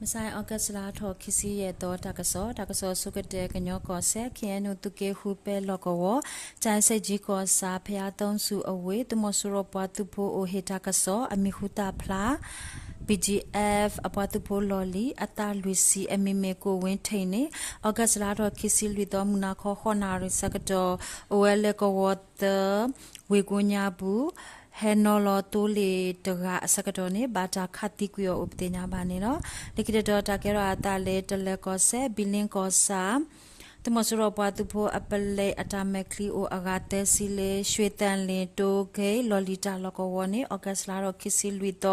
မဆါ August လါထီၣ်ခံဆံယဲၢ်သီ တၢ်ကစီၣ်, တၢ်ကစီၣ်အဆိကတၢၢ် ကညီကီၢ်စဲၣ် ခ့ၣ်အဲၣ်ယူၣ် သုးက့ဃုပဲလီၢ်ကဝီၤ ကၠဲးစ့ၣ်ကၠံကီၢ်ဆၣ် ဖၠးသုစူၤအဝ့ၢ် သုးမီၤစိရိၤပှၤသုးဖိအိၣ်ဟ့ၣ်တၢ်ကစီၣ် အမံၤဟူသၣ်ဖျါ BGF အပှၤသုးဖိလီၢ်လံၤ အသးလွံၢ်ဆံ အမံၤမ့ၢ် ကိၣ်ဝ့ထ့ၣ်န့ၣ် August လါထီၣ်ခံဆံလွံၢ်သီ မုၢ်နၤခီ ဃိးနၣ်ရံၣ်ဆၢကတီၢ် အိၣ်ဝဲလၢကဝီၤသၢ ဝ့ၢ်ကိညါပူၤ ဟဲနီၤလီၤသိလ့ၣ်တဂၤအဆၢကတီၢ်န့ၣ် ဘၣ်တၢ်ခးသံကွံာ်အီၤအိၣ်ပသ့ၣ်ညါဘၣ်န့ၣ်လီၤ. လၢခံတတီၤ တၢ်ကဲထီၣ်အသးလၢ တလၢၤကီၢ်စဲၣ် ဘံလ့ကီၢ်ဆၣ် သုးမီၤစိရိၤပှၤသုးဖိအပလဲအတၢ်မဲာ်ချံအိၣ်အဂၤသၢဆံလၢ ရွှေသန်လင်း တိဂ့ၢ် လီၢ်လံၤတၢ်လီၢ်ကဝီၤန့ၣ် August လါထီၣ်ခံဆံလွံၢ်သီ ဂီ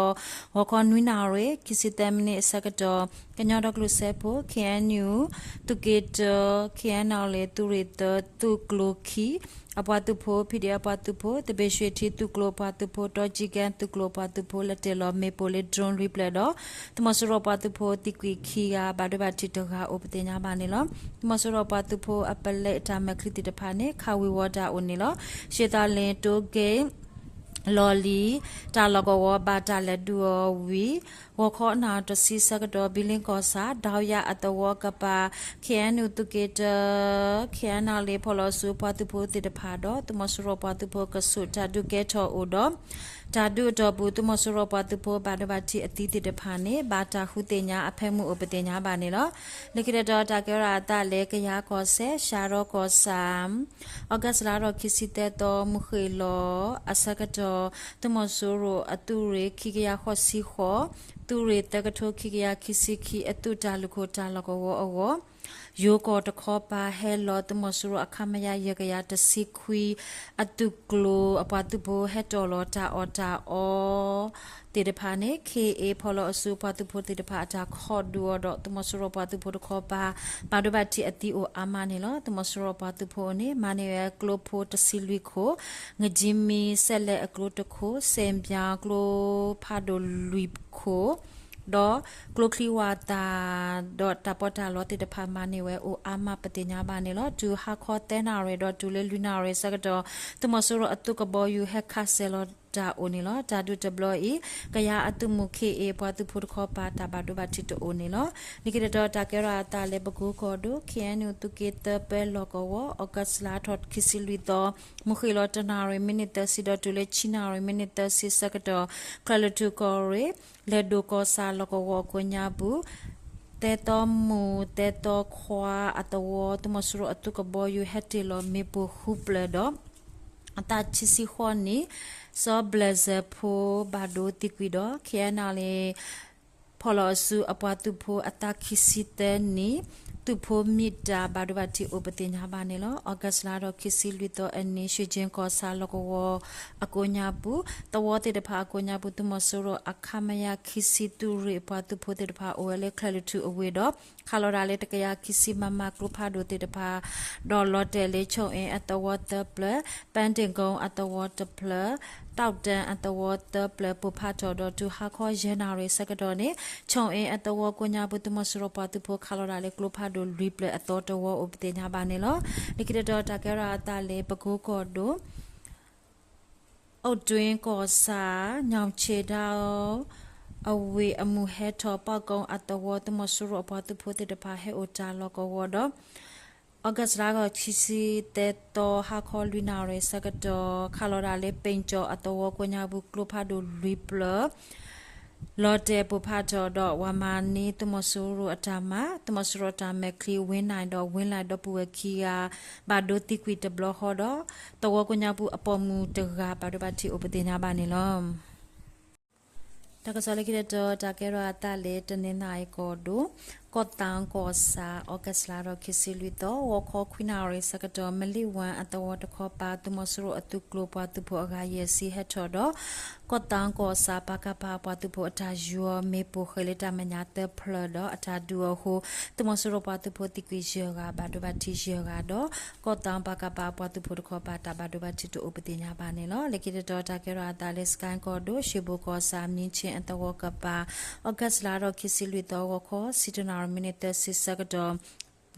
ၤခီနွံနၣ်ရံၣ် ခံဆံသၢမံးနံးအဆၢကတီၢ် ကညီဒီကလုာ်စၢဖှိၣ် ခ့ၣ်အဲၣ်ယူၣ် သုးက့တၢ ခ့ၣ်အဲၣ်ယူၣ် သုးရ့ၣ်သၢ သုးကျိၤခံ အပှၤသုးဖိ ဖံးဒ့ၣ်အပှၤသုးဖိ သဘ့ၣ်ရွှ့ၣ်ထံသုးကျိၤအပှၤသုးဖိ တီကၠံကဲသုးကျိၤအပှၤသုးဖိ လဲၤတ့ၢ်လီၤမ့ၣ်ပိၢ်လၢ drone လွံၢ်ဖျၢၣ်ဒီး သုးမီၤစိရိၤပှၤသုးဖိသံကွံာ်ခံဂၤ ဘၣ်ဒိဘၣ်ထံးတဂၤအိၣ်ပသ့ၣ်ညါဘၣ်န့ၣ်လီၤ. သုးမီၤစိရိၤပှၤသုးဖိအပလဲအတၢ်မဲာ်ချံသ့ၣ်တဖၣ်န့ၣ် ခးဝံၤဝီၤတၢ်အိၣ်န့ၣ်လီၤ. ရွှေသန်လင်း တိဂ့ၢ် လီၢ်လံၤ တၢ်လီၢ်ကဝီၤ ဘၣ်တၢ်လဲၤဒုးအီၤဝံၤ ဂီၤခီနၣ်ရံၣ်တဆံဆၢကတီၢ် ဘံလ့ကီၢ်ဆၣ် ဒီးယၤအသဝီကပၤ ခ့ၣ်အဲၣ်ယူၣ် သုးက့တၢ ခ့ၣ်အဲၣ်ယူၣ် ဖီၣ်လီၤအစုပှၤသုးဖိသ့ၣ်တဖၣ်ဒီး သုးမီၤစိရိၤပှၤသုးဖိကဆူးတၢ်ဒုးကဲထီၣ်အိၣ်ဒီး တၢ်ဒုးအတီၢ်ပူၤ သုးမီၤစိရိၤပှၤသုးဖိဘၣ်ဒိဘၣ်ထံးအသံသ့ၣ်တဖၣ်န့ၣ် ဘၣ်တၢ်ဃုသ့ၣ်ညါအဖၢမုၢ်အိၣ်ပသ့ၣ်ညါဘၣ်န့ၣ်လီၤ. လၢခံတတီၤ တၢ်ကဲထီၣ်အသးလၢ ကယၤကီၢ်စဲၣ် ရှးရီကီၢ်ဆၣ် August လါထီၣ်ခံဆံသၢသီ မုၢ်ဃ့ၢ်လီၤအဆၢကတီၢ် သုးမီၤစိရိၤအသုးရ့ၣ်ခံကယၤဃိးဆံဃိး သုးရ့ၣ်သၢကထိခံကယၤခံဆံခံ အသုးတၢ်လုၢ်ခိၣ်တၢ်လီၢ်ကဝီၤအဂီၢ် ယိၤကီၢ်တခီပၤ ဟဲလီၤသုးမီၤစိရိၤအ ခမရ ယဲၢ်ကယၤတဆံခွံ အသုးကျိၤအပှၤသုးဖိ ဟဲတီၢ်လီၤတၢ်အီၣ်တၢ်အီသ့ၣ်တဖၣ်န့ၣ် ခ့ၣ်အ့ၣ် ဖီၣ်လီၤအစုပှၤသုးဖိသ့ၣ်တဖၣ်အတၢ်ခိးဒုးအီၤဒီး သုးမီၤစိရိၤပှၤသုးဖိတခီပၤ ဘၣ်ဒိဘၣ်ထံးအသံအိၣ်အါမးန့ၣ်လီၤ. သုးမီၤစိရိၤပှၤသုးဖိအအိၣ်န့ၣ် မၤန့ၢ်ဝဲကျိဖိတဆံလွံၢ်ခိၣ်, ငကၠံမံ စဲးလဲးအကျိတခိၣ်, စဲးဘၠါကျိဖးဒိၣ်လွံၢ်ခိၣ် ဒီးကျိချံဝၣ်သၣ် ဒီးတၢ်ပီးတၢ်လီသ့ၣ်တဖၣ်မၤန့ၢ်ဝဲအိၣ်အါမးပသ့ၣ်ညါဘၣ်န့ၣ်လီၤ. တုၤဟါခီသၢနၣ်ရံၣ်ဒီးတုၤလၢလွံၢ်နၣ်ရံၣ်ဆၢကတီၢ် သုးမီၤစိရိၤအသုးကဘီယူၤဟဲခးစဲၤလီၤတၢ်အိၣ်န့ၣ်လီၤ. တၢ်ဒုးတဘျီအံၤ ကယၤအသုးမုၢ် ခ့ၣ်အ့ၣ် ပှၤသုးဖိတခီပၤ တၢ်ဘၣ်ဒိဘၣ်ထံးတအိၣ်န့ၣ်လီၤ. လၢခံတတီၤ တၢ်ကဲထီၣ်အသးလၢ ပကိကီၢ်ဒိၣ် ခ့ၣ်အဲၣ်ယူၣ် သုးက့သၢပဲလီၢ်ကဝီၤ August လါထီၣ်ခံဆံလွံၢ်သီ မုၢ်ဃ့ၢ်လီၤတနၣ်ရံၣ် မံးနံးသၢဆံဒီးတုၤလၢ ဆံနၣ်ရံၣ် မံးနံးသၢဆံဆၢကတီၢ် ချၢၣ်လွံၢ်ထူၣ်ကီၢ်ရ့ၣ် လဲၤဒိၣ်ကီၢ်ဆၣ်လီၢ်ကဝီၤအကိးညါပူၤ သၢသီမုၢ်သၢသီခွါအသဝီ သုးမီၤစိရိၤအသုးကဘီယူၤဟဲတ့ၢ်လီၤမ့ၣ်ပိၢ်ဃုဖျၢၣ်ဒီး အသးခံဆံဃိးနံၣ် စီၤဘျဲၣ်စၢၣ်ဖိ ဘၣ်ဒိသံကွံာ်ဒီး ခ့ၣ်အဲၣ်ယူၣ် ဖီၣ်လီၤအစုအပှၤသုးဖိအသးခံဆံသၢနံၣ် သုးဖိမံတၢ်ဘၣ်ဒိဘၣ်ထံးအိၣ်ပသ့ၣ်ညါဘၣ်န့ၣ်လီၤ. August လါထီၣ်ခံဆံလွံၢ်သီအနံၤ ရွှ့ၣ်ကၠ့ကီၢ်ဆၣ်လီၢ်ကဝီၤအကိးညါပူၤ သဝီသ့ၣ်တဖၣ်အကိးညါပူၤ သုးမီၤစိရိၤအ ခမရ ခံဆံ သုးရ့ၣ်အပှၤသုးဖိသ့ၣ်တဖၣ်အိၣ်ဝဲလၢချၢၣ်လွံၢ်ထူၣ်အဝ့ၢ်ဒီး ခးလီၤတၢ်လၢတကယၤခံဆံ မမ ကျိဖးဒိၣ်သ့ၣ်တဖၣ် ဒီးလီၤတဲာ်လၢ ချိၣ်အ့အသဝီသၢဖျၢၣ်, ပၣ်တ့ၣ်ကိအသဝီတဖျၢၣ်, တီၣ်တၣ်အသဝီသၢဖျၢၣ် ပိၢ်ဖးထီၣ်ဒီးတုၤဟါခီယဲၢ်နၣ်ရံၣ်ဆၢကတီၢ်န့ၣ် ချိၣ်အ့အသဝီကိးညါပူၤ သုးမီၤစိရိၤပှၤသုးဖိခးလီၤတၢ်လၢကျိဖးဒိၣ်လွံၢ်ဖျၢၣ်အသီတဝီအိၣ်ပသ့ၣ်ညါဘၣ်န့ၣ်လီၤ. လၢခံတတီၤ တၢ်ကဲထီၣ်အသးလၢ ပကိကီၢ်ဒိၣ် အိၣ်တွ့ကီၢ်ဆၣ် ညီၣ်ဆ့ဒၣ် အဝ့ၢ်အမုၢ်ဟဲထီၣ် ပၣ်ကိအသဝီ သုးမီၤစိရိၤအပှၤသုးဖိသ့ၣ်တဖၣ်ဟဲအိၣ်တၢ်လီၢ်ကဝီၤဒီး August လါထီၣ်ခံဆံသၢသီ ဟါခီလွံၢ်နၣ်ရံၣ်ဆၢကတီၢ် ခးလီၤတၢ်လၢ ပ့ၣ်ကၠီအသဝီကိးညါပူၤ ကျိဖးဒိၣ်လွံၢ်ဖျၢၣ် လီၤတဲာ်ပိၢ်ဖးထီၣ်ဒီး ဝၤမၤန့ၢ် သုးမီၤစိရိၤအတၢ်မၤ သုးမီၤစိရိၤအတၢ်မဲာ်ချံ ဝ့နၣ်ဒီး ဝ့လၣ်ဒီပုၢ်ဝဲၢ်ခံဂၤ ဘၣ်ဒိသံကွံာ်တဘျီဃီဒီး သဝီကိးညါပူၤအပိာ်မုၣ်တဂၤ ဘၣ်ဒိဘၣ်ထံးအိၣ်ပသ့ၣ်ညါဘၣ်န့ၣ်လီၤ. တၢ်ကစီၣ်လၢခံတတီၤ တၢ်ကဲထီၣ်အသးလၢ တနီသရံၣ်ကီၢ်ဒိၣ် ကီၢ်သၣ်ကီၢ်ဆၣ် August လါထီၣ်ခံဆံလွံၢ်သီ ဂီၤခီခွံနၣ်ရံၣ်ဆၢကတီၢ် မလံဝၣ်အသဝီတခီပၤ သုးမီၤစိရိၤအသုးကျိၤပှၤသုးဖိအဂၤယဲၢ်ဆံဟဲထီၣ်ဒီး ကီၢ်သၣ်ကီၢ်ဆၣ် ပကဖ အပှၤသုးဖိအတၢ်ယီၤမ့ၣ်ပိၢ်ဃဲၤလၢတၢ်မဲာ်ညါသၢဖျၢၣ်ဒီး အတၢ်ဒုးအီၤအဃိ သုးမီၤစိရိၤပှၤသုးဖိသံကွံာ်ယဲၢ်ဂၤ ဘၣ်ဒိဘၣ်ထံးယဲၢ်ဂၤဒီး ကီၢ်သၣ် ပကဖ အပှၤသုးဖိတခီပၤ တၢ်ဘၣ်ဒိဘၣ်ထံးတအိၣ်ပသ့ၣ်ညါဘၣ်န့ၣ်လီၤ. လၢခံတတီၤ တၢ်ကဲထီၣ်အသးလၢ စကဲကီၢ်ဒိၣ် ရွှ့ၣ်ဘိၣ်ကီၢ်ဆၣ် မံခ့ၣ်အသဝီကပၤ August လါထီၣ်ခံဆံလွံၢ်သီ ဂီၤခီ ဆံတနၣ်ရံၣ် မံးနံးသၢဆံဆၢကတီၢ်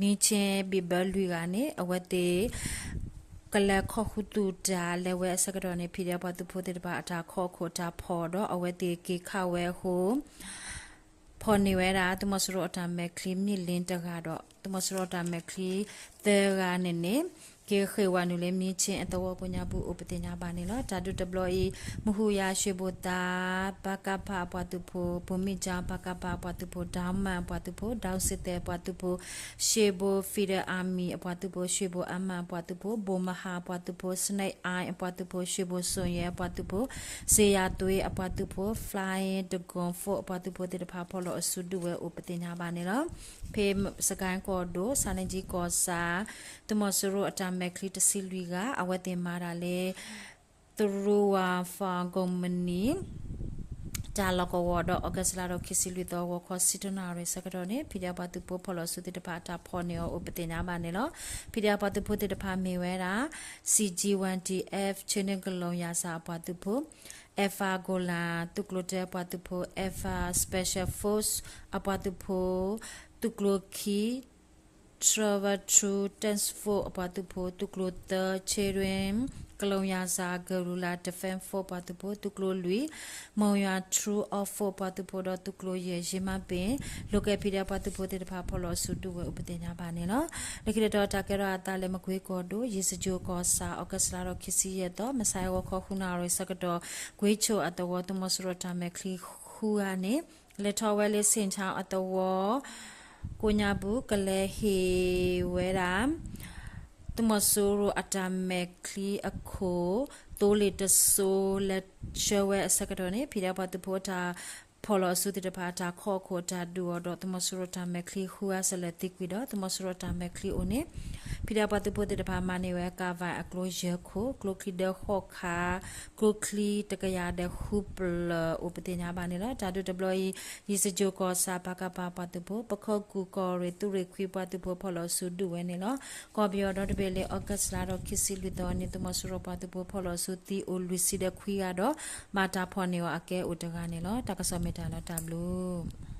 မံခ့ၣ်ဘံၣ်ဘၢလွံၢ်ဂၤန့ၣ် အဝဲသ့ၣ် ကလဲၤခီၣ်ဃုသူၣ်တၢ် လဲၤဝဲအဆၢကတီၢ်န့ၣ် ဖံးဒဲးပှၤသုးဖိသ့ၣ်တဖၣ်အတၢ်ခီၣ်အခိၣ်အတၢ်ဖီၣ်ဒီး အဝဲသ့ၣ်က့ၤခးဝဲအဃိ ဖီၣ်န့ၢ်ဝဲဒၣ် သုးမီၤစိရိၤအတၢ်မဲာ်ချံမ့ၢ်လ့တဂၤဒီး သုးမီၤစိရိၤအတၢ်မဲာ်ချံသၢဂၤန့ၣ်န့ၣ် က့ၤဃ့ၢ်ဝဲနုာ်လၢ မံၤခ့အသဝီကိးညါပူၤအိၣ်ပသ့ၣ်ညါဘၣ်န့ၣ်လီၤ. တၢ်ဒုးတဘျီအံၤ မဟူယၤ ရွှ့ၣ်ဘိၣ်သး ပကဖ အပှၤသုးဖိ, ဗိုလ်မှူးကြီး ပကဖ အပှၤသုးဖိ, ဒေါင်းမန် အပှၤသုးဖိ, ဒေါင်းစစ်သည် အပှၤသုးဖိ, ရွှ့ၣ်ဘိၣ် Federal Army အပှၤသုးဖိ, ရွှ့ၣ်ဘိၣ် အမ အပှၤသုးဖိ, ဗိုလ်မှူးဟ အပှၤသုးဖိ, စနဲအ့ အပှၤသုးဖိ, ရွှ့ၣ်ဘိၣ် စိန်ယဲ အပှၤသုးဖိ, စ့ယၤသွ့ အပှၤသုးဖိ, Flying Dragoon Force အပှၤသုးဖိသ့ၣ်တဖၣ်ဖီၣ်လီၤအစုဒုးဝဲအိၣ်ပသ့ၣ်ညါဘၣ်န့ၣ်လီၤ. ဖဲစကဲၣ်ကီၢ်ဒိၣ် ဆၣ်န့ၣ်ကၠံကီၢ်ဆၣ် သုးမီၤစိရိၤအတၢ်မဲာ်ချံတဆံလွံၢ်ဂၤ အဝဲသ့ၣ်မၤတၢ်လၢ သရူဝါ ဖၣ် ကုမ္ပဏီ တၢ်လီၢ်ကဝီၤဒီး August လါဒီးခံဆံလွံၢ်သီ ဂီၤခီဆံတၢနၣ်ရံၣ်ဆၢကတီၢ်န့ၣ် ဖံးဒဲးအပှၤသုးဖိဖီၣ်လီၤစုသ့ၣ်တဖၣ် တၢ်ဖီၣ်န့ၢ်အီၤအိၣ်ပသ့ၣ်ညါဘၣ်န့ၣ်လီၤ. ဖံးဒဲးအပှၤသုးဖိသ့ၣ်တဖၣ်မ့ၢ်ဝဲဒၣ် CG one D F ဆ့ၣ်နီၤကလူးယၤစၢ်အပှၤသုးဖိ, Alpha Golan သုးကျိၤတၢအပှၤသုးဖိ, Alpha Special Force အပှၤသုးဖိ, သုးကျိၤခံ Traverse Task Force အပှၤသုးဖိ, သုးကျိၤသၢ Children ကလူးယၤစၢ် Guerrilla Defense Force အပှၤသုးဖိ, သုးကျိၤလွံၢ် မုံယွၤ True Off Force အပှၤသုးဖိဒီး သုးကျိၤယဲၢ် ယ့မါပ့ၣ် local ဖံးဒဲးအပှၤသုးဖိသ့ၣ်တဖၣ်ဖီၣ်လီၤအစုဒုးဝဲအိၣ်ပသ့ၣ်ညါဘၣ်န့ၣ်လီၤ. လၢခံတတီၤ တၢ်ကဲထီၣ်အသးလၢ မကွ့ကီၢ်ဒိၣ် ယ့ၣ်စကၠိၤကီၢ်ဆၣ် August လါဒီးခံဆံယဲၢ်သီ မုၢ်ဆါအဂီၤခီဃုနၣ်ရံၣ်ဆၢကတီၢ် ကွ့ကၠိၤအသဝီ သုးမီၤစိရိၤတၢ်မဲာ်ချံဃုဂၤန့ၣ် လဲၤထီၣ်ဝဲလၢ ဆ့ၣ်ထၣ်အသဝီ ကိးညါပူၤ ကလဲၤဟ့ၣ်ဝဲဒၣ် သုးမီၤစိရိၤအတၢ်မဲာ်ချံအခိၣ် သိလ့ၣ်တစိၤ လဲၤဆှၢဝဲအဆၢကတီၢ်န့ၣ် ဖံးဒဲးအပှၤသုးဖိအတၢ်ဖီၣ်လီၤအစုသ့ၣ်တဖၣ် တၢ်ခီအခိၣ်အတၢ်ဒုးအီၤဒီး သုးမီၤစိရိၤတၢ်မဲာ်ချံဃုဂၤစၢၤလဲၤသံကွံာ်ဒီး သုးမီၤစိရိၤတၢ်မဲာ်ချံအိၣ်န့ၣ် ဖံးဒဲးအပှၤသုးဖိသ့ၣ်တဖၣ်မၤန့ၢ်ဝဲ ကၣ်ဝဲၣ်အကျိယဲၢ်ခိၣ်, ကျိချံဒၢဃိးခါ, ကျိချံတကယၤဒီးဃုဖျၢၣ်အိၣ်ပသ့ၣ်ညါဘၣ်န့ၣ်လီၤ. တၢ်ဒုးတဘျီအံၤ ယ့ၣ်စကၠိၤကီၢ်ဆၣ် ပကဖ ပှၤသုးဖိ, ပခိၣ်ကူၣ်ကီၢ်ရ့ၣ်သုးရ့ၣ်ခွံပှၤသုးဖိဖီၣ်လီၤအစုဒုးဝဲန့ၣ်လီၤ. ကီၢ်ပယီၤဒီတဘ့ၣ်လၢ August လါဒီးခံဆံလွံၢ်သီန့ၣ် သုးမီၤစိရိၤပှၤသုးဖိဖီၣ်လီၤအစုသံအိၣ်လွံၢ်ဆံဒီးခွံဂၤဒီး ဘၣ်တၢ်ဖီၣ်န့ၢ်အီၤအကဲအိၣ်တဂၤန့ၣ်လီၤ. တၢ်ကစီၣ်မ့ၢ်တၢ်လီၤတၢ်ဘျုး